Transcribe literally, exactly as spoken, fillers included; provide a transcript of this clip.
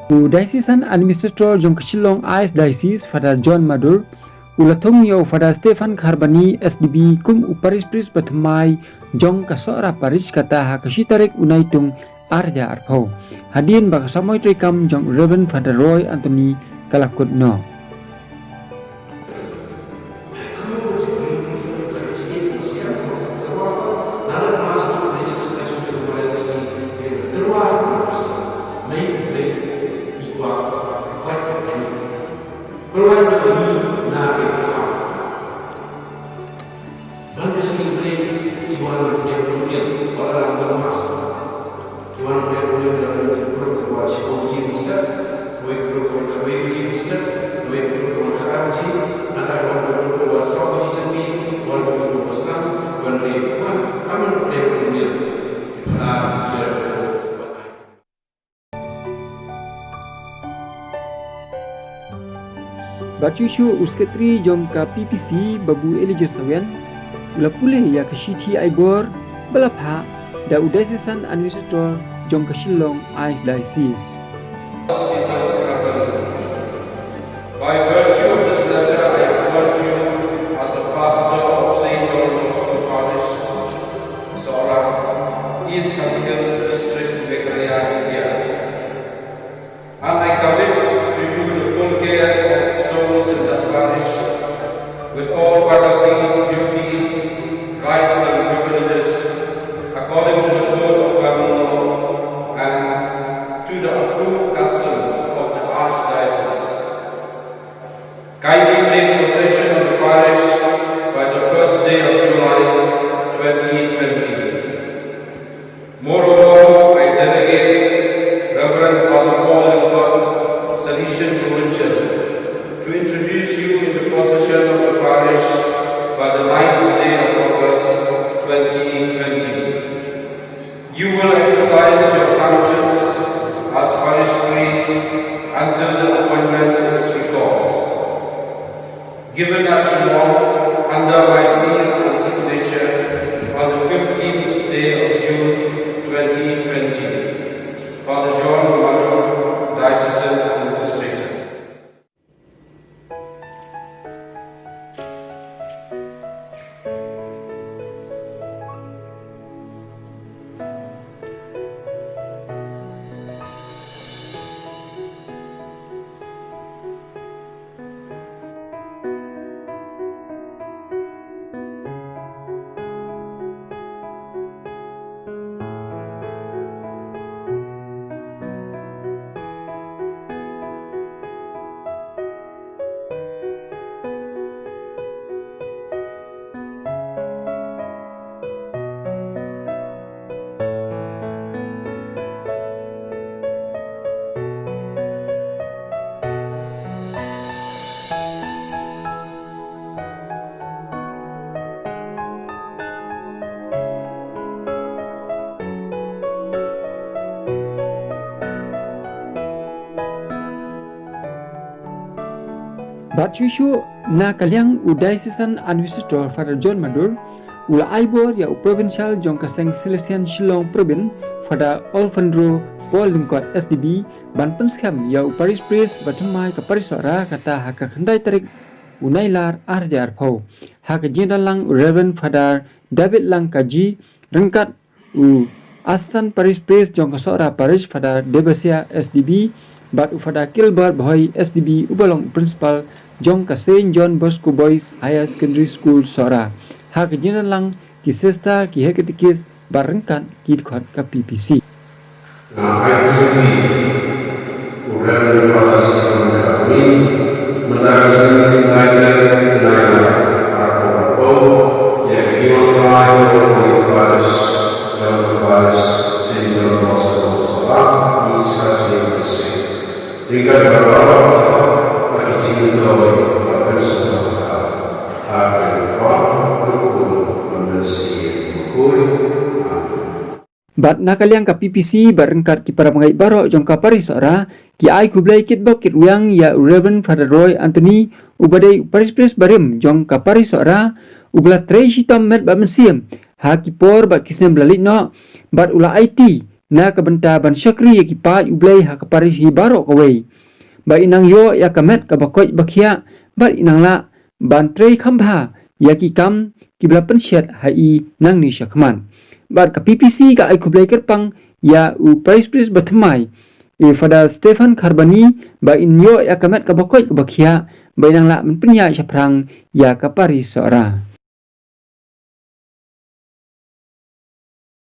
U Diocesan Administrator jong ka Shillong Archdiocese, Father John Madur, u la thung ïa u Father Stephen Kharbani, S D B, kum u Parish Priest bathymmai jong ka Sohra Parish, kata ha ka shi tarik u Naitung ar hajar arphew. Hadien ba ka samoi treikam jong u Reverend Father Roy Anthony ka la kut noh. Bad shuh shuh u Secretary jong ka P P C, Babu Elijah Sawian, u la pule ïa ka shithi ai bor ba la phah da u Diocesan Administrator jong ka Shillong Archdiocese. By virtue of this letter, I appoint you as a pastor of Saint John Bosco Parish, Sohra, East Khasi Hills District, Meghalaya, India. And I commit to you the full care of the souls in that parish, with all faculties, duties, rights, and privileges, according to the code of government law and to the approved customs of the Archdiocese. Kindly take possession of the parish by the first day of July twenty twenty. Moreover, I delegate Reverend Father Paul Lyngdoh, Salesian Provincial, to introduce you into possession of the parish by the ninth day of August twenty twenty. You will exercise your functions as parish priest until the appointment is recalled. Given at Shillong under my seal and signature on the fifteenth day of June twenty twenty. Father John Madur, Diocesan Administrator. Bad shuh shuh na ka liang u Diocesan Administrator Father John Madur, u la ai bor ïa u Provincial jong ka Seng Salesian Shillong Province, Father Alfandro Paul Lyngkot S D B, ban pynskhem ïa u Parish Priest bathymmai ka Parish Sohra kata ha ka khyndai tarik u Nailar ar hajar arphew. Ha ka jingdon lang u Reverend Father David Langkaji, ryngkat u Assistant Parish Priest jong ka Sohra Parish Father Debasia S D B, bad u Father Gilbert Bhoi S D B uba long u Principal jong ka Saint John Bosco Boys Higher Secondary School Sohra. Ha ka jingdon lang ki sister, ki head catechist bad ryngkat ki dkhot ka P P C. Nga ai khublei ïa u Reverend Father Stephen Kharbani, mynta ka sngi khyndai tarik Nailar arphew arphew, ïa ka jingwan lai jong ka parish, jong ka parish Saint John Bosco Sohra, East Khasi Hills District. Ryngkat baroh ki hok bad ki jingmyntoi ba pynsngewbha ha ka kyrteng u Kpa, u Khun bad u Mynsiem Bakhuid. Amen. Bad na ka liang ka P P C bad ryngkat ki para bangeit baroh jong ka Parish Sohra ki ai khublei kitbok kitrwiang ïa u Reverend Father Roy Anthony, uba dei u Parish Priest barim jong ka Parish Sohra, uba la trei shitom met bad mynsiem ha ki por bad ki snem ba la leit noh, bad u la aiti na ka bynta ban shakri ïa ki paid U Blei ha ka parish hi baroh kawei. Ba in nang ïoh ïa ka met kaba koit ba khiah, bad in nang lah ban trei kham bha ïa ki kam kiba la pynshet ha i nangne shakhmat. Bad ka P P C ka ai khublei kyrpang ïa u Parish Priest bathymmai, i Father Stephen Kharbani, ba in ïoh ïa ka met kaba koit kaba khiah, ba in nang lah ban pynïaid shaphrang ïa ka parish Sohra.